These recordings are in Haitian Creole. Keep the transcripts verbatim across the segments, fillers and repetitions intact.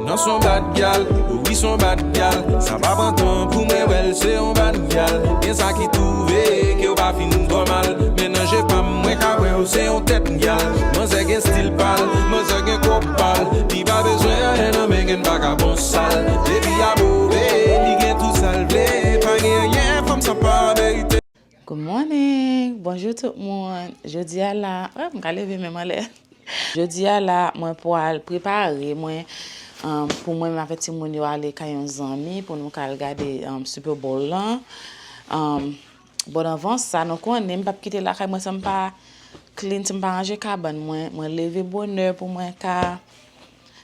Non, se yon bad gal, o wi, se yon bad gal. Sa pa pran tan pou mwen wè l, se yon bad gal. Gen sa ki twouve ke w pa fin twò mal. Men nan je pa m, mwen ka wè w se yon tèt gal. Manzè gen stil pa l, manzè gen kòb pa l. Li pa bezwen anyen nan men gen vagabon sal. Depi a bobe, li gen tout sa l vle. Pa gen anyen fanm sa pa merite. Good morning! Bonjou tout moun! Jodi a la, oh, m ka leve menm anlè. Jodi a la, mwen pral prepare mwen um, pou mwen menm avèk timoun yo ale kay yon zanmi pou nou ka al gade um, Super Bowl lan. Um, bon, anvan sa, nou konnen m p ap kite lakay mwen san m pa clean, si m pa ranje kabann mwen. Mwen leve bonè pou mwen ka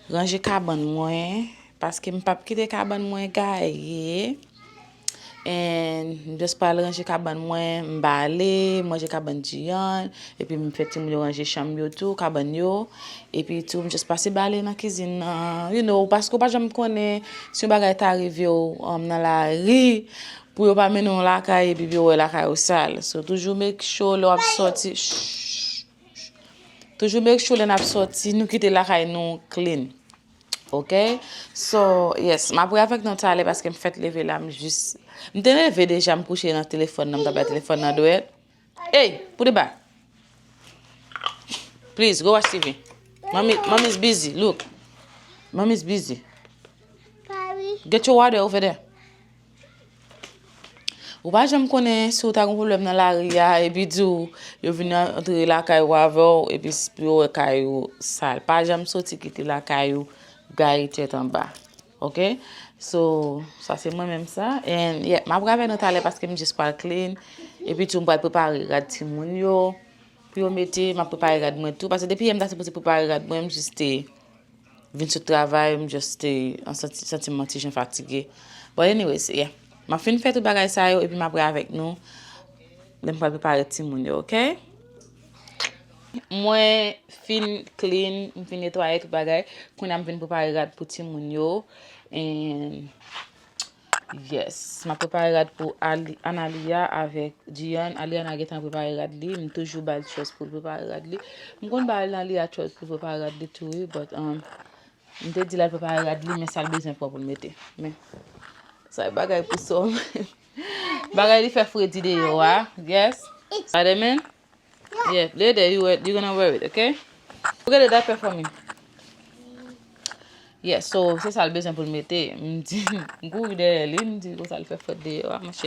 ranje kabann mwen, paske m p ap kite kabann mwen gaye. And m just pral ranje kabann mwen, m bale, m ranje kabann Diane, epi m fè timoun yo ranje chanm yo tou, kabann yo. Epi tou, m just pase bale nan kizin nan, you know, paske w pa janm konnen si yon bagay ta rive w um, nan lari, pou yo pa mennen w lakay, epi yo wè lakay ou sal. So, toujou make sure lè w ap sòti, shh, shh, toujou make sure lè n ap sòti, nou kite lakay nou clean. Ok? So, yes, m ap re avèk nou talè paske m fèk leve la, m jis. M te leve deja, m kouche nan telefòn nan, m t ap bay telefòn nan dwèt. Hey, put it back. Please, go watch T V. Mommy, mommy's busy, look. Mommy's busy. Get your water over there. Ou pa janm konnen si w ta gen pwoblèm nan lari a, epi di w yo vin antre lakay ou avè w, epi s- pou yo wè kay ou sal. Pa janm soti kite lakay ou gaye tèt anba. Ok? So, sa se mwen menm sa. And yeah, m ap avèk nou talè paske m jis pral clean. Epi tou m pral prepare rad timoun yo. Pou yo mete, m ap prepare rad mwen tou. Paske depi yè m ta sipoze prepare rad mwen, m jis te vin sot travay, m just te an santi, santi m an ti jan fatige. But anyways, yeah. M ap fin fè tout bagay sa yo, epi m ap re avèk nou. Lè m pral prepare timoun yo, ok? Mwen fin clean, m fin netwaye tout bagay. Kounye a m vin prepare rad pou timoun yo. And Yes, m ap prepare rad pou Ali, Analia avèk Diane. Aliana gentan prepare rad li, m toujou ba l chòs pou l prepare rad li. M konn ba Analia chòs pou l prepare rad li tou wi, but um, m te di l al prepare rad li, men sa l bezwen pran pou l mete. Men, sa e bagay pou sòm. Bagay li fè fredi deyò a, yes. Spiderman? Yeah, later you wear, you gonna wear it, okay? Ou gade dapè fanmi. Yeah, so se sa l bezwen pou l mete. M di, m kouri dèyè li, m di konsa l fè frèt deyò a, monchè.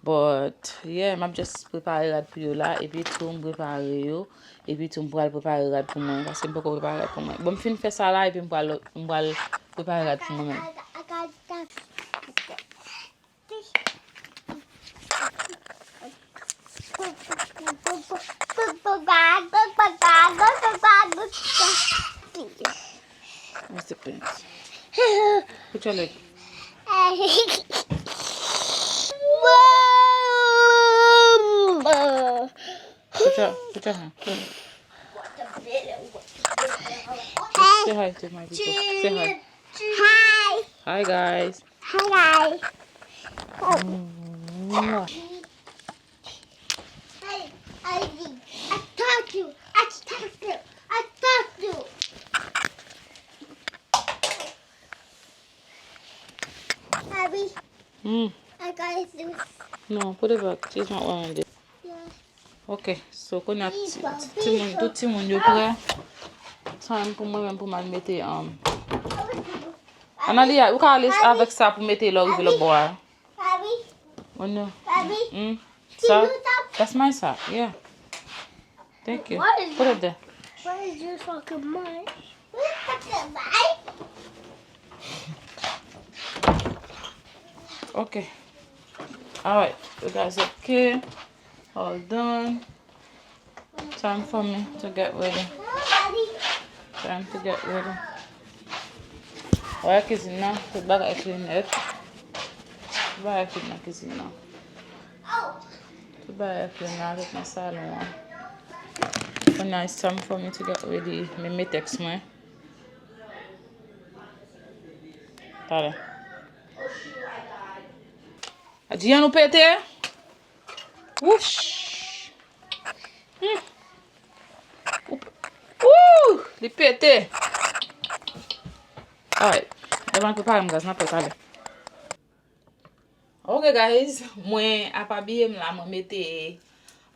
But, yeah, m ap just prepare rad pou yo la, epi tou m prepare yo, epi tou m pral prepare rad pou mwen, paske m poko prepare rad pou mwen. Bon, m fin fè sa la, epi m pral, m pral prepare rad pou mwen menm. What's the pants? Put your leg. Put your, put your hand. Say hi to my people. Say hi. Hi. Hi, guys. Hi, guys. Mwah. I, I, I taught you. I taught you. I taught you. Abby, mm. I got this. No, put it back. She's not wearing this. Yeah. Ok, so kounye a ti- timoun, tout timoun yo prè. Time pou mwen menm pou m al mete um, Analia, ou ka ale avèk sa pou mete lè w rive lòtbò a. Papi, oh no. Papi, mm. Sa? That's my sa. Yeah. Thank you. Put it there. What is your fucking mind? Okay. All right. You guys okay? All done. Time for me to get ready. Time to get ready. Wè kizin nan, tout bagay clean up. Tout bagay clean nan kizin nan. Tout bagay clean nan, tout nan salon an. Kounye a it's time for me to get ready. Men me tèks mwen. Talè. Adjian ou pete? Wouch! Hmm. Ou p- Wouh! Li pete! Alright. Devan prepare m, guys, n ap wè talè. Ok, guys, mwen ap abiye m la, mwen mete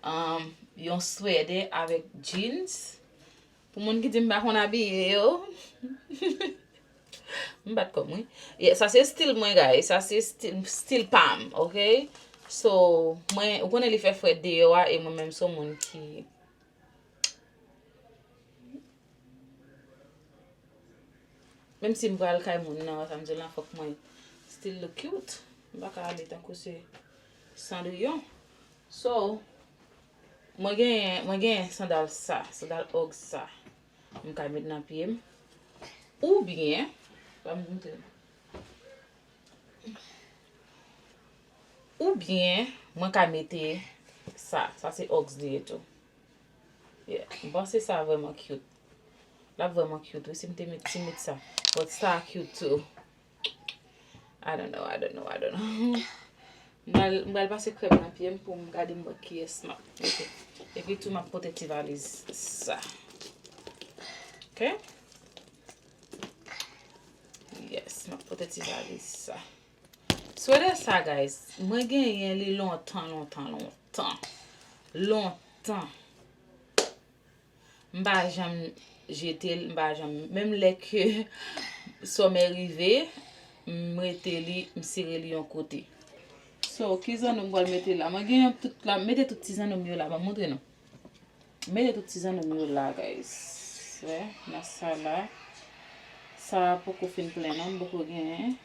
um, yon swèdè avèk jeans. Pou moun ki di m pa konn abiye yo, m bat kò m, wi. Yeah, sa se stil mwen, guys. Sa se stil, stil pa m, ok? So, mwen, ou konnen li fè frèt deyò a, e mwen menm se yon moun ki Menm si m pral kay moun nan, sa m di la, fòk mwen still look cute. M pa ka ale tankou se Cendrillon. So, mwen genyen, mwen genyen sandal sa, sandal Ugg sa. M ka met nan pye m. Oubyen, ban m montre nou. Oubyen, mwen ka mete sa. Sa se Uggs li ye tou. Yeah, m panse sa vrèman cute. L ap vrèman cute, wi, si m te met, si m met sa. But sa cute too. I don't know, I don't know, I don't know. M pral, m pral pase krèm nan pye m pou m gade m wè kiyès m ap mete. Epi tou, m ap pote ti valiz sa. Ok? Yes, m ap pote ti valiz sa. Swètè sa, guys, mwen genyen li lontan, lontan, lontan. Lontan. M pa janm jete l, m pa janm, menm lè ke sòmè rive, m rete li, m sere li yon kote. So, ki zanno m pral mete la? Mwen genyen tout la, m mete tout ti zanno m yo la, ban m montre nou. M mete tout ti zanno m yo la, guys. Wè, nan sa la. Sa poko fin plen non, m poko genyen.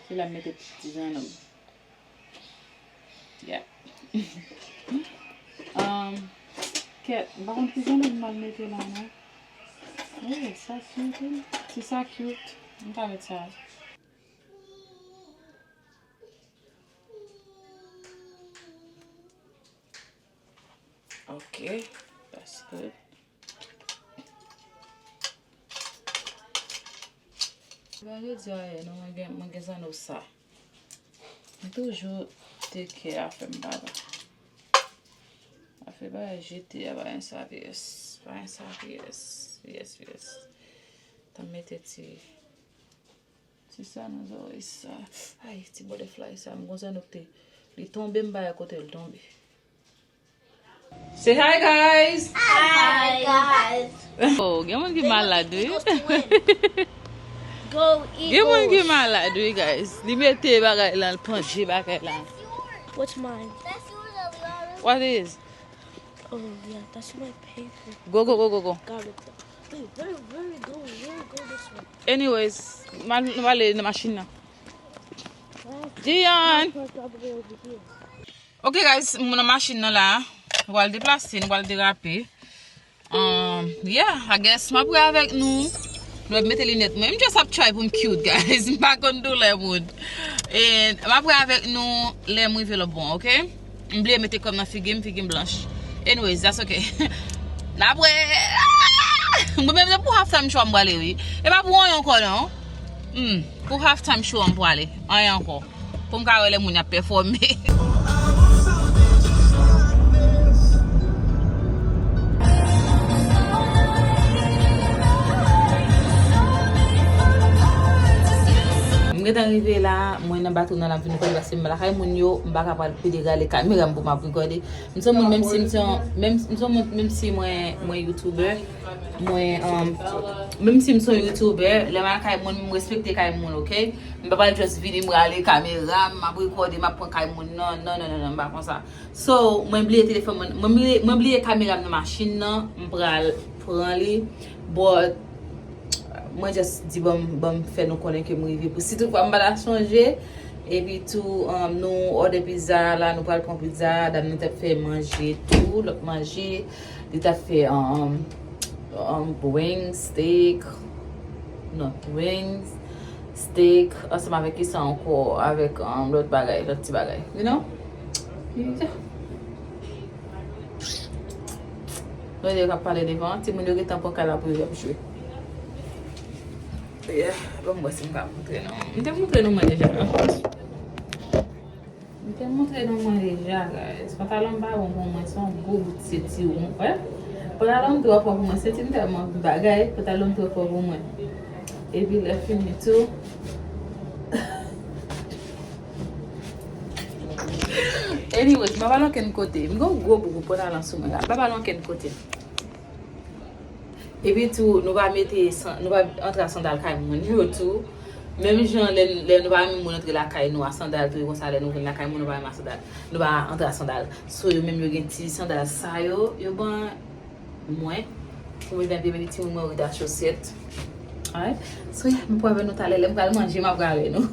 Se la m mete tout ti zanno m. Yeah. Um, kèt, m pa konn ki zanno m al mete la non. Wi, sa cute, wi. Si sa cute, m ka met sa. Ok, that's good. Ba jodi a, non, mwen gen, mwen gen zanno sa. M toujou teke afè m, papa. Afè bagay jete a, bagay sa, yes. Bagay sa, yes. Yes, yes. Tan mete ti Se sa nan zòrèy sa. Ay, ti butterfly sa, m gon zanno ki te, li tonbe, m pa wè kote l tonbe. Say hi, guys! Hi, guys! Oh, gen moun ki malad, wi. Go Eagles! Gen moun ki malad, wi, guys. Li mete bagay lan, l panje bagay lan. What's mine? What is? Oh, yeah, that's my paper. Go, go, go, go, go. Got it. Wait, where, where we go? Where we go this way? Anyways, nou pral ale nan machin nan. Dion! Ok, guys, m nan machin nan la. Nou pral deplase, nou pral derape. Um, yeah, I guess m ap wè avèk nou. Nou ap mete linèt mwen. M just ap try pou m cute, guys. M pa konn doulè moun. E m ap wè avèk nou lè m rive lòt bò, ok? M bliye mete krèm nan figi m, figi m blanch. Anyways, that's ok. N ap wè. Mwen menm se pou half time show a m prale, wi. E pa pou anyen ankò, non. Hmm, pou half time show a m prale. Anyen ankò. Pou m ka wè lè moun y ap pèfòme. M gentan rive la, mwen nan bato nan l ap vin kòl paske m lakay moun yo, m pa ka pral pede rale kamera m pou m ap rekòde. M se yon moun, menm si m se yon, menm, m se yon moun, menm si mwen, mwen YouTuber, mwen, um, menm si m se yon YouTuber, lè m al kay moun, m respekte kay moun, ok? M pa pral just vini, m rale kamera m, m ap rekòde, m ap pran kay moun, non, non, non, non, non, m pa konsa. So, mwen bliye telefòn mwen, mwen bliye, mwen bliye kamera m nan machin nan, m pral pran li, but mwen just di ban m, ban m fè nou konnen ke m rive pou si tout fwa m pa ta sonje, epi tou, um, nou òdè pizza la, nou pral pran pizza, dam nan t ap fè manje tou, lòt manje, li t ap fè, um, um, wing, steak, non, wings, steak, ansanm avèk kisa ankò, avèk, um, lòt bagay, lòt ti bagay, you know? Yeah. Gade yo k ap pale devan, timoun yo gentan pran kay la pou yo ap jwe. Yeah, ban m wè si m ka montre nou. M te montre nou mwen deja, non? M te montre nou mwen deja, guys. Pantalon m pa bon pou mwen, se yon gwo bout senti won. Wè? Pantalon m twò fò pou mwen, senti m tèlman bagay, pantalon m twò fò pou mwen. Epi lè fini tou. Anyways, m pa pral ankenn kote. M gen yon gwo boug pou n al ansanm la. M pa pral ankenn kote. Epi tou, nou pa mete san-, nou pa antre a sandal kay moun yo tou. Menm jan lè, lè nou pa renmen moun antre lakay nou a sandal tou, e konsa lè nou vin lakay moun, nou pa renmen a sandal. Nou pa antre a sandal. So, yo menm yo gen ti sandal sa yo, yo ban mwen. Pou mwen vin epi timoun mwen rete a chosyèt. Alright? So, yeah, m pral wè nou talè. Lè m pral manje, m ap pral wè nou.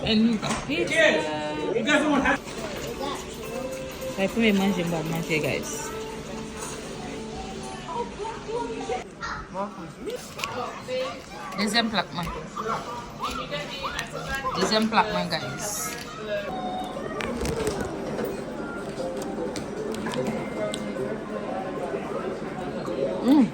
And we got pizza. Sa premye manje m ap manje, guys. Dezyèm plat mwen. Dezyèm plat mwen, guys. Mm.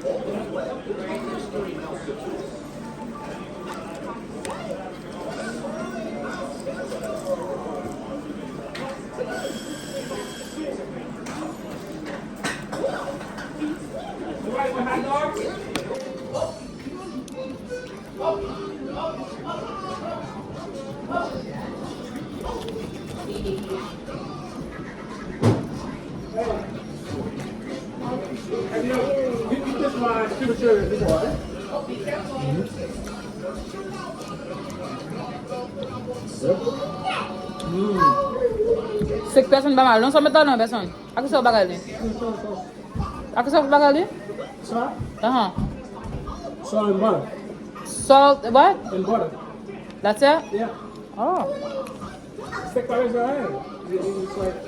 Senk pèsonn pa mal, non? Sa w met ladan pèsonn? A ki sa w bagay li? A ki sa w bagay li? Sa? Ahan. Salt and butter. Salt, what? And butter. That's it? Yeah. Oh. Steak pa bezwen anyen. It's like,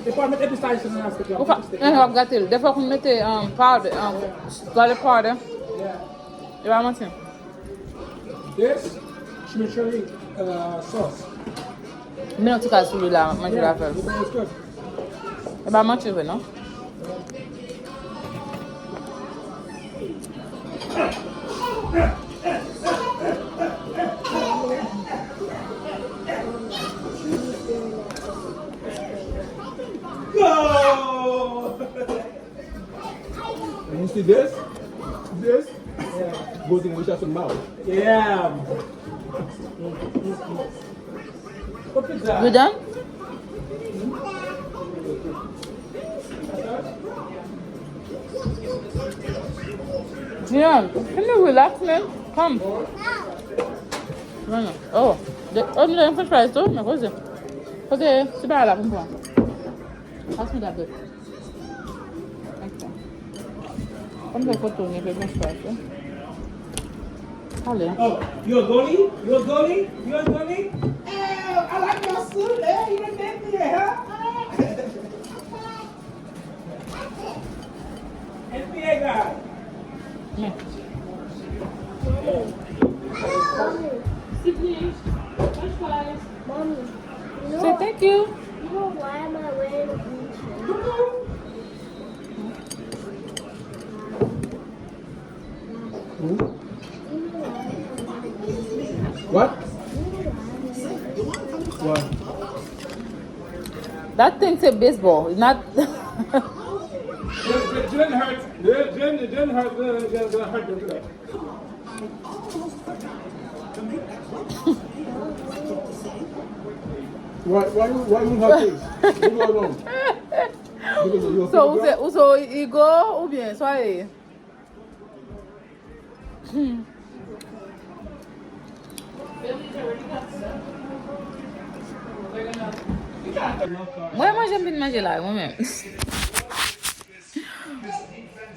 defwa met epis Ayisyen nan steak la. Ou pa, eh, w ap gate l. Defwa konn mete, um, powder, um, garlic powder. Yeah. E pa manti. This, chimichurri, uh, sauce. Men yon ti kal sou li la, manje la fè l. Yeah, it's good. E pa manti vre, non? Go! And you see this? This? Yeah. Goes in Richardson mouth. Yeah. You done? Yeah, can you relax, man? Come. No, no. Oh, the, oh, the french fries too? Men koze. Koze, se pa la pou m pran. Pass me that bit. Ok. Kòm se foto, gen fè french fries, wi. Ale. Oh, you a goalie? You a goalie? You a goalie? Oh, I like your suit, eh? You look N B A, huh? Ah. N B A guy. Men. Mommy. French fries. Mommy. Say thank you. You know why am I wearing a green shirt? Hmm? What? What? That thing say baseball. It's not. Jalen hurt. Jalen, Jalen hurt. Jalen, Jalen hurt. Why, why you, why you have this? Leave me alone. Because you. So, ou se, ou se ego oubyen, soyez. Hmm. Mwen manje, m vin manje la, mwen menm.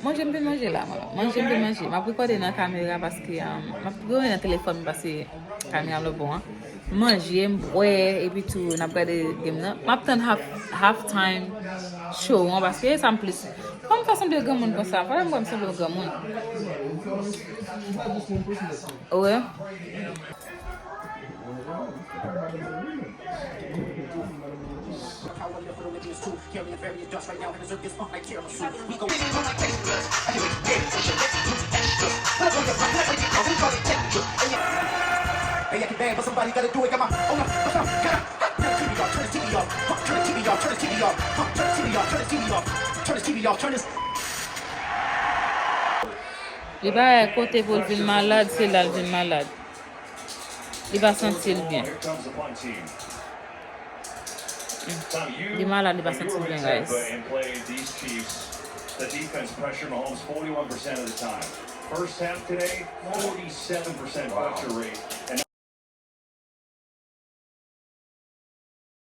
Manje, m vin manje la, mwen. Manje, m vin manje. M ap rekòde nan kamera paske, um, m ap rekòde nan telefòn m paske kamera m lòt bò an. M manje, m bwè, epi tou, n ap gade game nan. M ap tann half, half time show an paske e sa m plis. Fò m fè sanble granmoun konsa. Fò m fè m sanble granmoun. Wi. Turn this T V off. Turn this T V off. Turn this T V off. Turn this T V off. Turn this T V off. Turn this. Li pa gen kote pou l vin malad, se la l vin malad. Li pa santi l byen. Li malad, li pa santi l byen, guys. The defense pressure Mahomes forty-one percent of the time. First half today, forty-seven percent pressure rate. And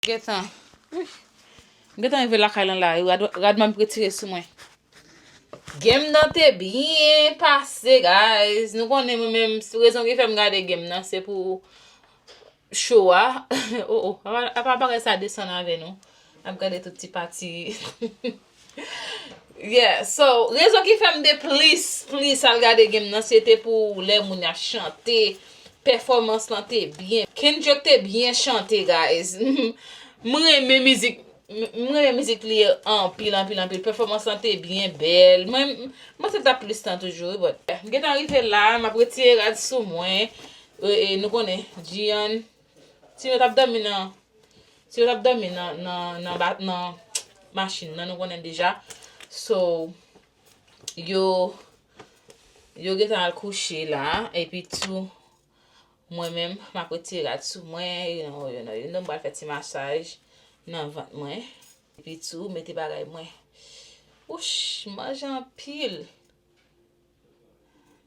Gentan. Ui. Gentan rive lakay lan la. Rad, rad mwen ap retire sou mwen. Game nan te byen pase, guys. Nou konnen mwen menm, rezon ki fè m gade game nan, se pou show a. Oh, oh, apa, apa bagay sa desann avè nou. N ap gade tout ti pati. Yeah, so, rezon ki fè m te plis, plis al gade game nan, se te pou lè moun y ap chante. Pèfòmans lan te byen. Kendrick te byen chante, guys. M renmen mizik, m renmen mizik li anpil, anpil, anpil. Pèfòmans lan te byen bèl. Mwen, m panse l t ap plis tan toujou, wi, but m gentan rive la, m ap retire rad sou mwen. E, e, nou konnen, Gian, Tino t ap dòmi nan, Tino t ap dòmi nan, nan, nan, ba- nan machin nan, nou konnen deja. So, yo, yo gentan al kouche la, epi tou, mwen menm, m ap retire rad sou mwen, you know, you know, you know, m pral fè ti masaj nan vant mwen. Epi tou, mete bagay mwen. Wouch, manje anpil.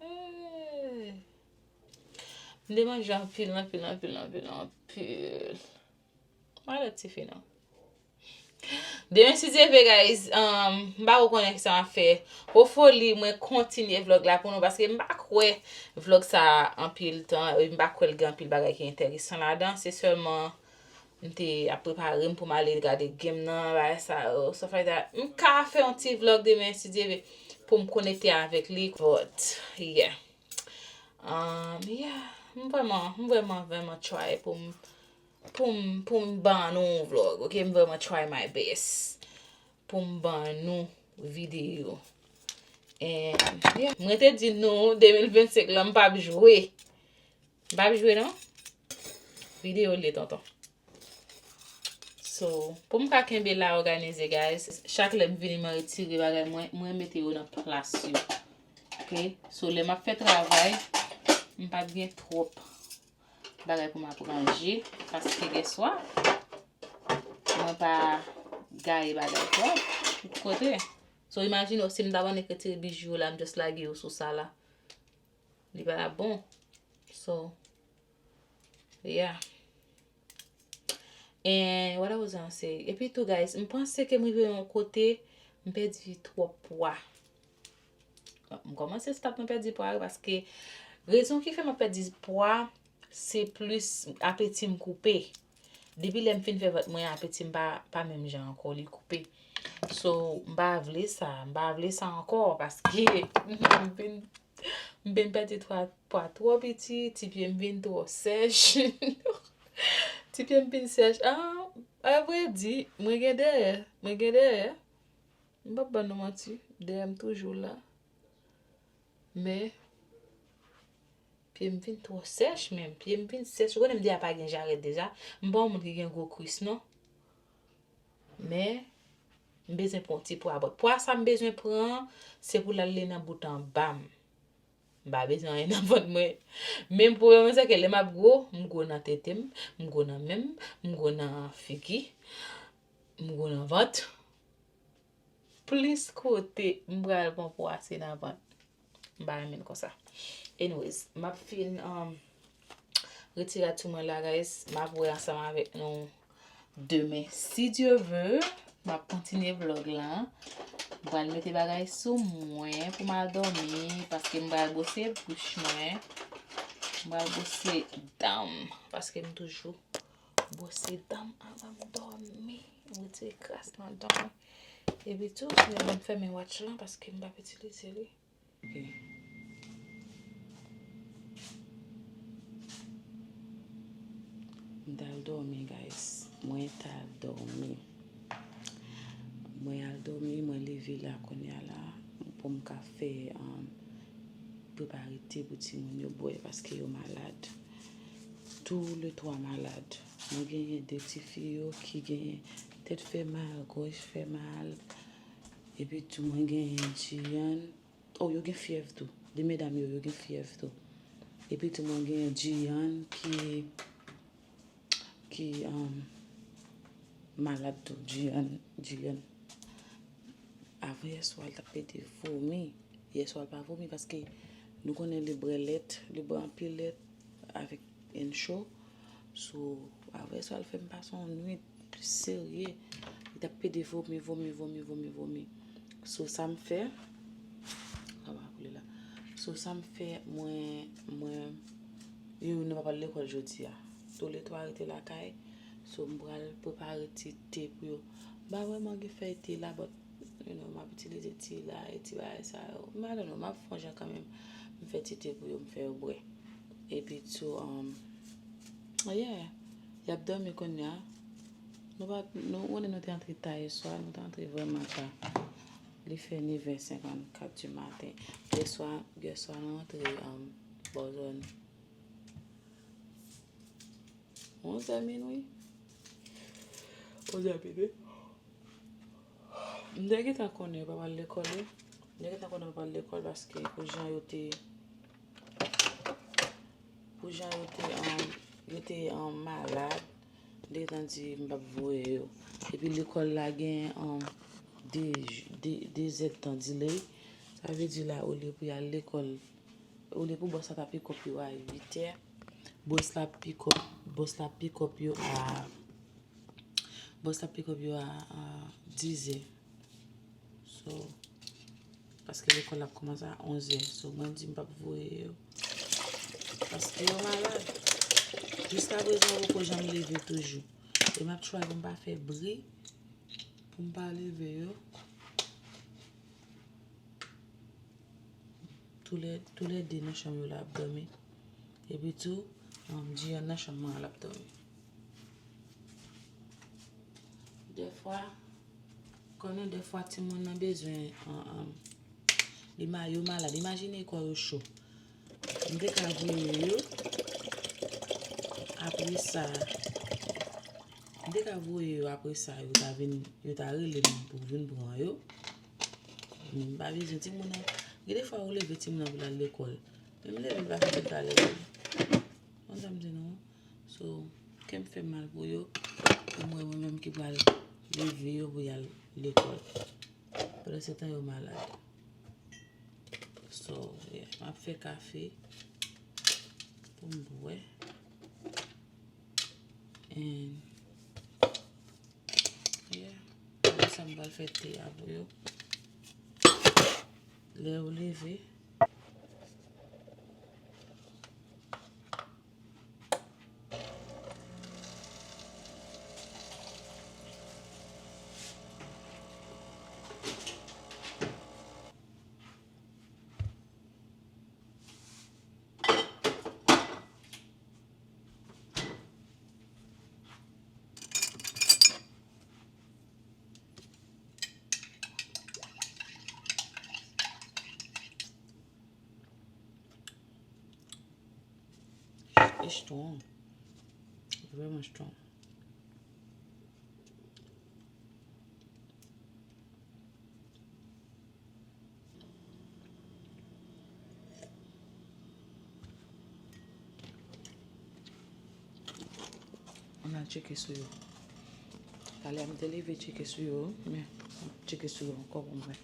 Hey. M te manje anpil, anpil, anpil, anpil, anpil. Malad tifi non. Demen si Dye vle, guys, um, m pa ko konnen kisa m ap fè. Hopefully, mwen kontinye vlog la pou nou, paske m pa kwè vlog sa anpil tan, e m pa kwè l gen anpil bagay ki enteresan ladan. Se sèlman m te ap prepare m pou m ale gade game nan, bagay sa yo, stuff like that. M ka fè yon ti vlog demen si Dye vle pou m konekte avèk li. But, yeah. Um, yeah. M vrèman, m vrèman, vrèman try pou m, pou m, pou m ban nou yon vlog, ok? M vrèman try my best pou m ban nou videyo. And, yeah. Mwen te di nou, de mil vennsenk lan, m p ap jwe. M p ap jwe, non. Videyo li ye, tonton. So, pou m ka kenbe la òganize, guys, chak lè m vini, mwen retire bagay mwen, mwen mete yo nan plas yo. Ok? So, lè m ap fè travay, m p ap gen twòp bagay pou m ap ranje, paske guess what? Mwen pa gaye bagay twòp tout kote. So, imajine w, si m ta annik retire bijou yo la, m just lage yo sou sa la. Li pa t ap bon. So, yeah. And what I was gonna say? Epi tou, guys, m panse ke m rive yon kote, m pèdi twòp pwa. M kòmanse stop nan pèdi pwa wi, paske rezon ki fè m ap pèdi pwa, se plis apeti m koupe. Depi lè m fin fè vant mwen, apeti m pa, pa menm jan ankò, li koupe. So, m pa vle sa, m pa vle sa ankò, paske m vin, m vin pèdi twa, pwa twò piti, ti pye m vin twò sèch. Ti pye m vin sèch. Ah, avrèdi, mwen gen dèyè, mwen gen dèyè. M p ap ban nou manti, dèyè m toujou la. Men, pye m vin twò sèch menm. Pye m vin sèch. Ou konnen m deja pa gen jarèt deja. M pa yon moun ki gen gwo kwis non. Men, m bezwen pran yon ti pwa. But pwa sa m bezwen pran an, se pou l ale nan bout anba m. M pa bezwen anyen nan vant mwen. Men pwoblèm mwen se ke lè m ap gwo, m gwo nan tete m, m gwo nan men m, m gwo nan figi, m gwo nan vant. Plis kote m pral pran pwa se nan vant. M pa renmen l konsa. Anyways, m ap fin, um, retire rad sou mwen la, guys. M ap wè ansanm avèk nou demen. Si Dye ve, m ap kontinye vlog la. M pral mete bagay sou mwen pou m al dòmi, paske m pral bwose bouch mwen. M pral bwose dan m, paske m toujou bwose dan m anvan m dòmi. M retire kras nan dan mwen. Epi tou, m fèmen watch lan paske m p ap itilize li. Ok. M t al dòmi, guys. Mwen t al dòmi. Mwen al dòmi, mwen leve la kounye a la pou m ka fè, um, prepare te pou timoun yo bwè paske yo malad. Tou le twa malad. Mwen genyen de tifi yo ki genyen tèt fè mal, gòj fè mal. Epi tou mwen genyen Jiyan. Oh, yo gen fyèv tou. De medam yo, yo gen fyèv tou. Epi tou mwen genyen Jiyan ki, ki um, malad tou. Jiyan, Jiyan. Avan yè swa, li t ap pede vomi. Yè swa, li pa vomi paske nou konnen li bwè lèt, li bwè anpil lèt avèk Ensure. So, avan yè swa, li fè m pase yon nwit serye. Li t ap pede vomi, vomi, vomi, vomi, vomi. So, sa m fè, sa va koule la. So, sa m fè, mwen, mwen, yo, nou pa pral lekòl jodi a. Toulètwa rete lakay. So, m pral prepare ti te pou yo. M pa vrèman gen fèy te la, but, you know, m ap itilize ti lay, ti bagay sa yo. M pa, I don't know, m ap fè yon jan kanmenm. M fè ti te pou yo, m fè yo bwè. Epi tou, um, yeah, y ap dòmi kounye a. Nou pa, nou, ou konnen nou te antre ta yè swa, nou te antre vrèman ta. Li fè nevè senkannkat di maten. Yè swa, yè swa nou antre, um, bò zòn onzè minwi. Onzè minwi. M te gentan konnen yo pa pral lekòl wi. M te gentan konnen yo pa pral lekòl paske pou jan yo te, pou jan yo te, um, yo te, um, malad, m te gentan di m p ap voye yo. Epi lekòl la gen, um, de, de, de zèdtan delay. Sa vle di la, olye pou y al lekòl, olye pou bòs la ta pick up yo a uit è, bòs la pick up, bòs la pick up yo a, bòs la pick up yo a, a dizè. So, paske lekòl ap kòmanse a onzè. So, mwen di m p ap voye yo. Paske yo malad. Jiskaprezan, yo poko janm leve toujou. E m ap try pou m pa fè bri, pou m pa leve yo. Toulè, toulède nan chanm yo la ap dòmi. Epi tou, um, Jiyan nan chanm mwen an l ap dòmi. Dèfwa, konnen dèfwa timoun nan bezwen, um, um, li ma-, yo malad. Imajine kò yo cho. M te ka voye yo. Apre sa, m te ka voye yo, apre sa, yo ta vin, yo ta rele m pou vin pran yo. Men m pa bezwen timoun nan. Gen de fwa ou leve timoun nan pou l al lekòl. Men m leve l pa fè tout bagay lekòl. Konn sa m di nou? So, kè m fè mal pou yo. Pou mwen, mwen menm ki pral leve yo pou y al lekòl. Pandansetan, yo malad. So, yeah, m ap fè kafe pou m bwè. And, yeah, apre sa, m pral fè te a pou yo. Lè yo leve, E strong. Vrèman strong. Ann al tcheke sou yo. Talè a m te leve tcheke sou yo, men m ap tcheke sou yo ankò pou m wè.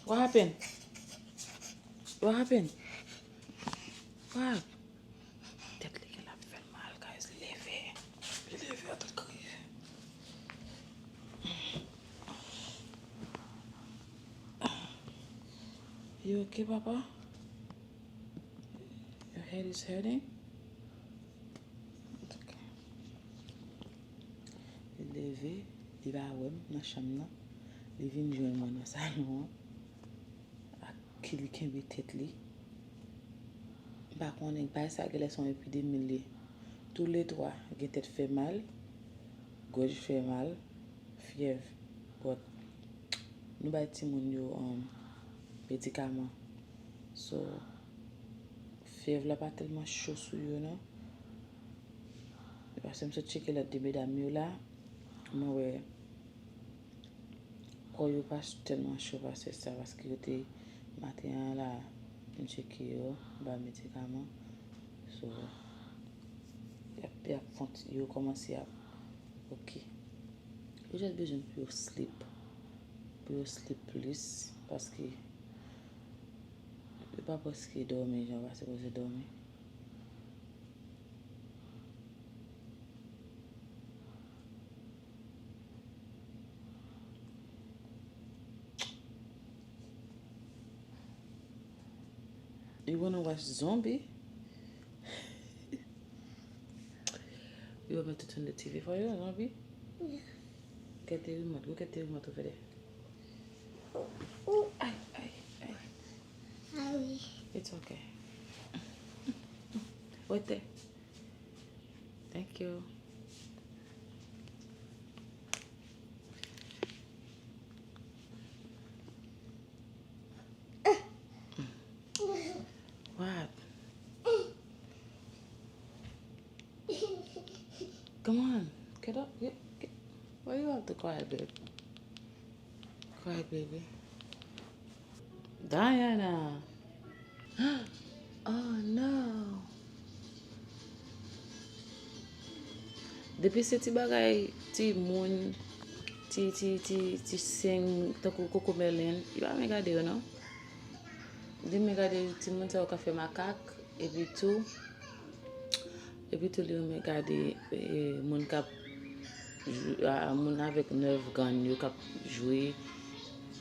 What happened? What happened? What happened? Tèt li genlè ap fè l mal, guys. Li leve. Li leve, atann kriye. You okay, papa? Your head is hurting? It's okay. Li leve, li pa wè m nan chanm nan. Li vin jwenn mwen nan salon an. Ak ki li kenbe tèt li. M pa konnen, bagay sa genlè se yon epidemi l ye. Toulètwa gen tèt fè mal, gòj fè mal, fyèv. But nou bay timoun yo, um, medikaman. So, fyèv la pa tèlman cho sou yo non. Paske m sot tcheke lòt de medam yo la, mwen wè kò yo pa tèlman cho pase sa, paske yo te, maten an la, m tcheke yo, m ba medikaman. So, y ap, y ap fon, yo kòmanse ap oke. Yo jis bezwen pou yo sleep. Pou yo sleep plis, paske yo pa prèske dòmi jan yo pa sipoze dòmi. You wanna watch Zombie? You want me to turn the T V for you, Zombie? Yeah. Get the remote. Go get the remote over there. Oh, ay, ay, ay. Sorry. It's okay. Right there. Thank you. What? Come on, get up. Get, get. Why you have to cry, babe? Cry, baby. Diana. Oh no. Depi se ti bagay, ti moun, ti, ti, ti, ti seng, tankou Cocomelon, yo pa renmen gade yo non. Li renmen gade ti moun sa yo k ap fè makak, epi tou, epi tou li renmen gade, eh, moun k ap jwe, a, moun avèk nèf gann yo k ap jwe,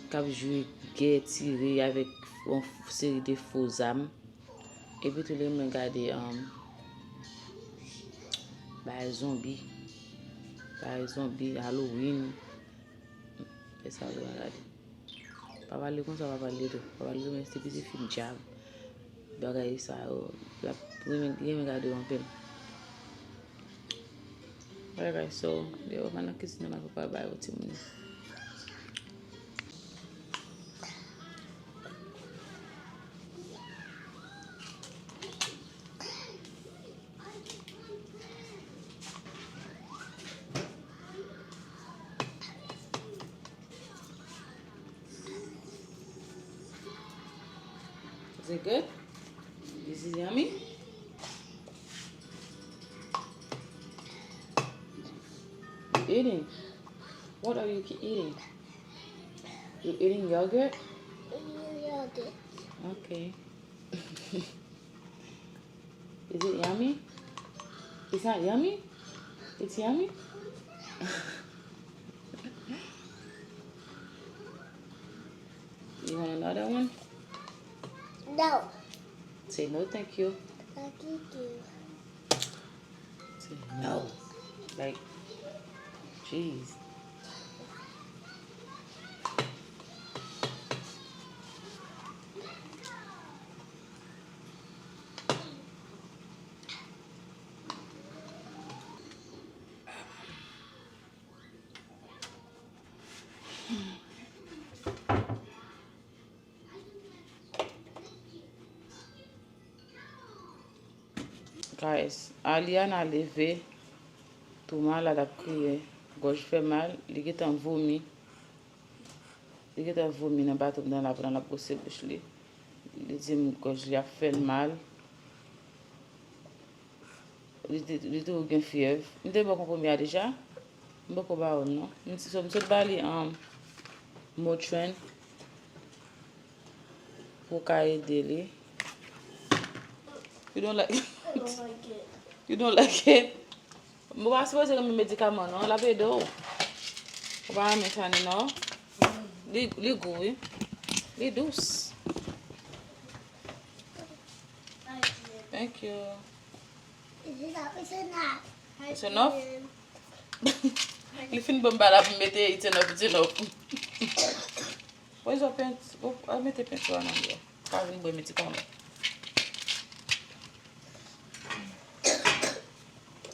k ap jwe gè tire avèk yon seri de fo zam. Epi tou li renmen gade, um, bagay zonbi, bagay zonbi, Halloween. Se sa li renmen gade. Pa pale konsa, pa pale tou. Pa pale tou, men se piti fim dyab. Bagay sa yo, l ap renmen, renmen gade yo anpil. Alright, guys, so, yo, m al nan kizin nan, m al prepare bagay pou timoun yo. Is it good? This is yummy. You eating? What are you ki- eating? You eating yogurt? Yogurt. Okay. Is it yummy? It's not yummy? It's yummy? You want another one? No. Say no, thank you. No, thank you. Say no. Like, jeez. Guys, Aliana leve, tou malad, ap kriye, gòj fè mal, li gentan vomi. Li gentan vomi nan baton m nan la pandan l ap bwose bouch li. Li di m gòj li ap fè l mal. Li te, li toujou gen fyèv. M te ba w konprime a deja. M poko ba w l non. M, so, m sot ba li, um, Motrin. Pou w ka ede li. You don't like it? You don't like it? Ou pa sipoze renmen medikaman non, l ap ede w. Ou pa renmen Shani non? Li, li gou wi. Li dous. Thank you. It's enough? Li fin ban m ba la pou m mete it's enough, it's enough. Where's your pants? Ou, ou mete penti a nan li a. Pa vin bwè medikaman.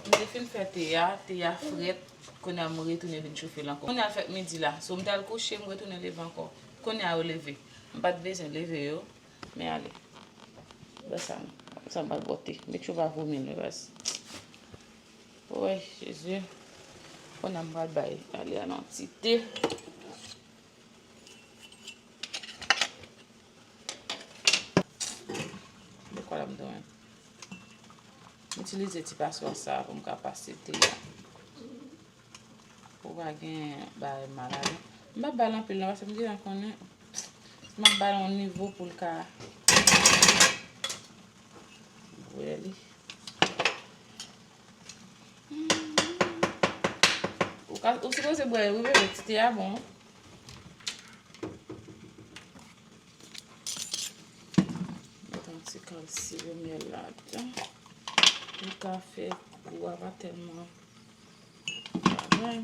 M te fin fè te a, te a frèt. Kounye a m retounen vin chofe l ankò. Kounye a l fèk midi la. So m t al kouche, m retounen leve ankò. Kounye a yo leve. M pa t bezwen leve yo. Men ale. Wè sa non. Sa m pral bòte. Make sure w pa vomi l, baz. Woy, Jezi. Kounye a m pral bay ale a nan ti te. De kwa la m dwen. M itilize ti paswa sa pou m ka pase te a. Pou pa gen bagay maladi. M pa ba l anpil non, paske m deja konnen. M ap ba l yon nivo pou l ka bwè li. Ou ka, ou sipoze bwè li, wi, bebe, ti te a bon. Mete yon ti kal siwo myèl ladan. Li ka fè gou a pa tèlman bagay.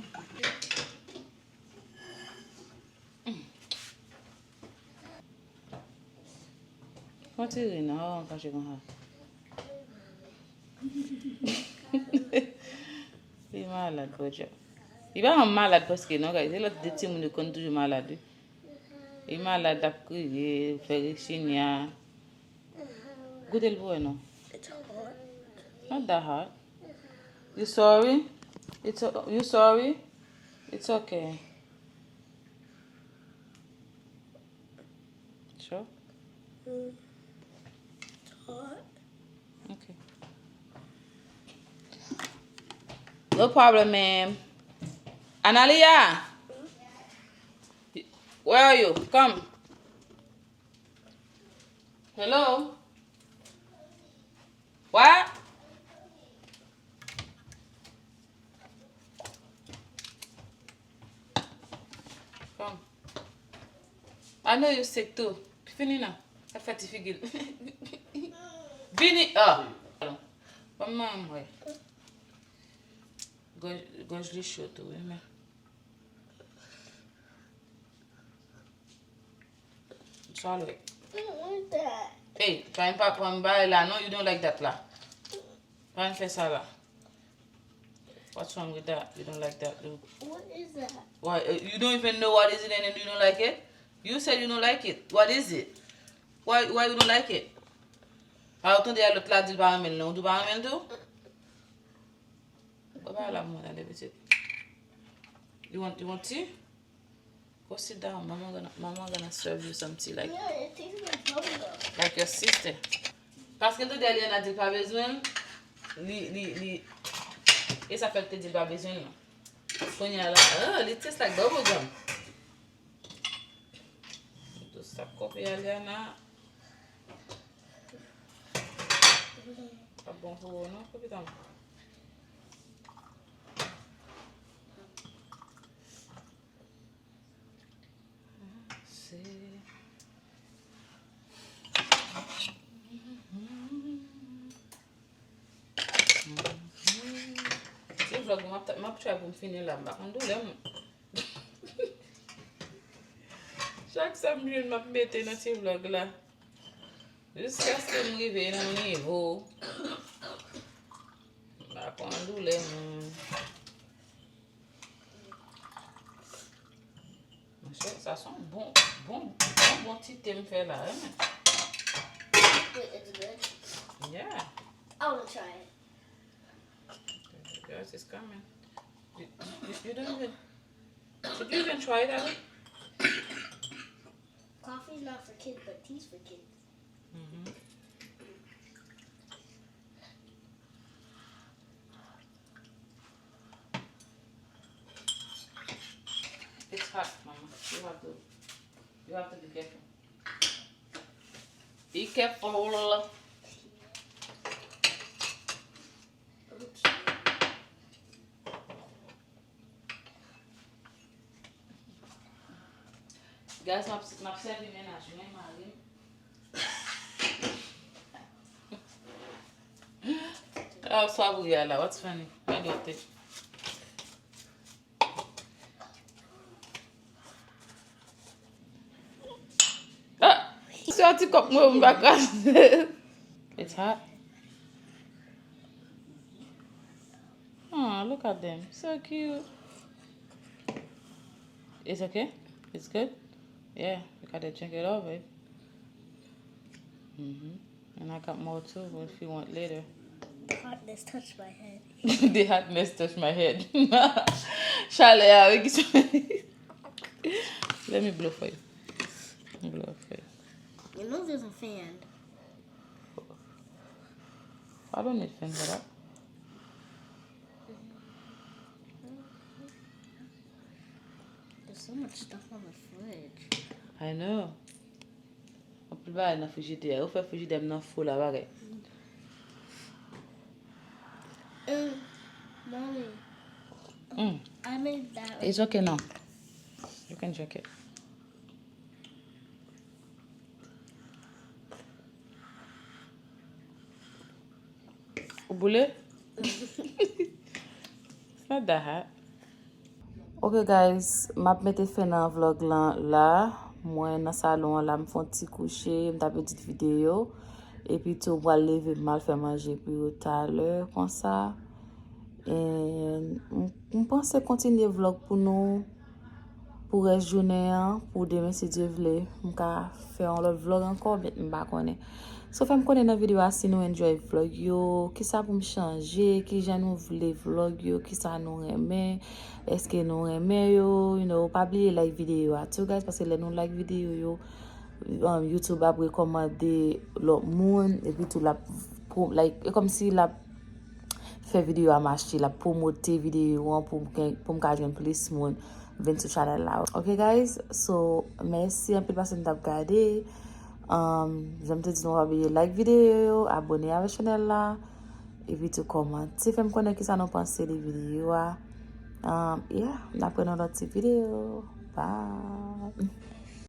Pran ti ri nan, ou kache konsa. Li malad, podyab. Li pa janm malad prèske non, guys. Se lòt de timoun yo konn toujou malad, wi. Li malad, l ap kriye, fè rechini a. Goute l pou wè non. It's hot. Not that hot. You sorry? It's o-, you sorry? It's okay. Sure? Mm. It's hot. Okay. No problem, ma'am. Analia! Where are you? Come. Hello? What? Come. I know you sick too. Fini non. Sa fè ti figi l. Vini. Ah. Ban m manyen m wè. Gòj, gòj li cho tou, wi, men. Swallow it. I don't want that. Hey, pa vin pa pran bagay la, non, you don't like that la. Pa vin fè sa la. What's wrong with that? You don't like that, do? What is that? Why, uh, you don't even know what is it and you don't like it? You said you don't like it. What is it? Why, why you don't like it? Pa ou tande a lòt la di l pa renmen l, non? Ou tou pa renmen l tou? Baba la mwen tande pitit. You want, you want tea? Go sit down. Mama gonna, mama gonna serve you some tea like, yeah, it tastes like bubble gum. Like your sister. Paske l te di Aliana di l pa bezwen l, li, li, li, e sa fè l te di l pa bezwen l non. Kounye a la, oh, li taste like bubble gum. Dous sa kope Aliana. Pa bon pou ou non, kope tanm. Se. Ti vlòg, m ap, m ap try pou m fini la, m pa konn doulè m. Chak sa m jwenn, m ap mete nan ti vlòg la. Jiskaske m rive nan yon nivo. M pa konn doulè m. Monchè, sa se yon bon, bon, bon, bon ti te m fè la, wi, men. Wait, it's good? Yeah. I wanna try it. Yours is coming. You, you, you don't even, did you even try it, Abby? Coffee's not for kids, but tea's for kids. Mm-hmm. It's hot, mama. You have to, you have to be careful. Be careful. Guys, m ap, m ap sèvi mennaj mwen, mari m. Ah, swa pou y a la, what's funny? Mwen dote. Ah! Se yon ti kòp mwen, m pa kraze. It's hot. Oh, look at them. So cute. It's okay? It's good? Yeah, you gotta drink it all, babe. Mm-hmm. And I got more too if you want later. The hotness touched my head. The hotness touched my head. Chalè a, wi, ki sou. Let me blow for you. Blow for you. You know there's a fan. I don't need fan for that. There's so much stuff on the fridge. I know. Anpil bagay nan frijidè a. Ou fè frijidè m nan fou la bagay. Mm, mommy, mm. I made that. It's okay now. You can drink it. Ou boule? It's not that hot. Ok guys, m ap mete fen nan vlog lan la. Mwen nan salon an la, m fè yon ti kouche, m t ap edit videyo. Epi tou, m pral leve, m al fè manje pou yo talè, konsa. And m, m panse kontinye vlog pou nou, pou rès jounen an, pou demen, si Dye vle. M ka fè yon lòt vlog ankò, men m pa konnen. So, fè m konnen nan videyo a si nou enjoy vlog yo, kisa pou m chanje, kijan nou vle vlog yo, kisa nou renmen, èske nou renmen yo, you know, pa bliye like videyo a tou, guys, paske lè nou like videyo yo, um, YouTube ap rekòmande lòt moun, epi tou l ap, pro- like, e kòmsi l ap fè videyo a mache, l ap pwomote videyo an pou m gen, pou m ka jwenn plis moun vin sou chanèl la. Ok, guys? So, mèsi anpil paske nou t ap gade. Um, jan m te di nou, pa bliye like videyo yo, abone avèk chanèl la, epi tou kòmante, fè m konnen kisa nou panse de videyo a. Um, yeah, n ap wè nan lòt ti videyo. Bye!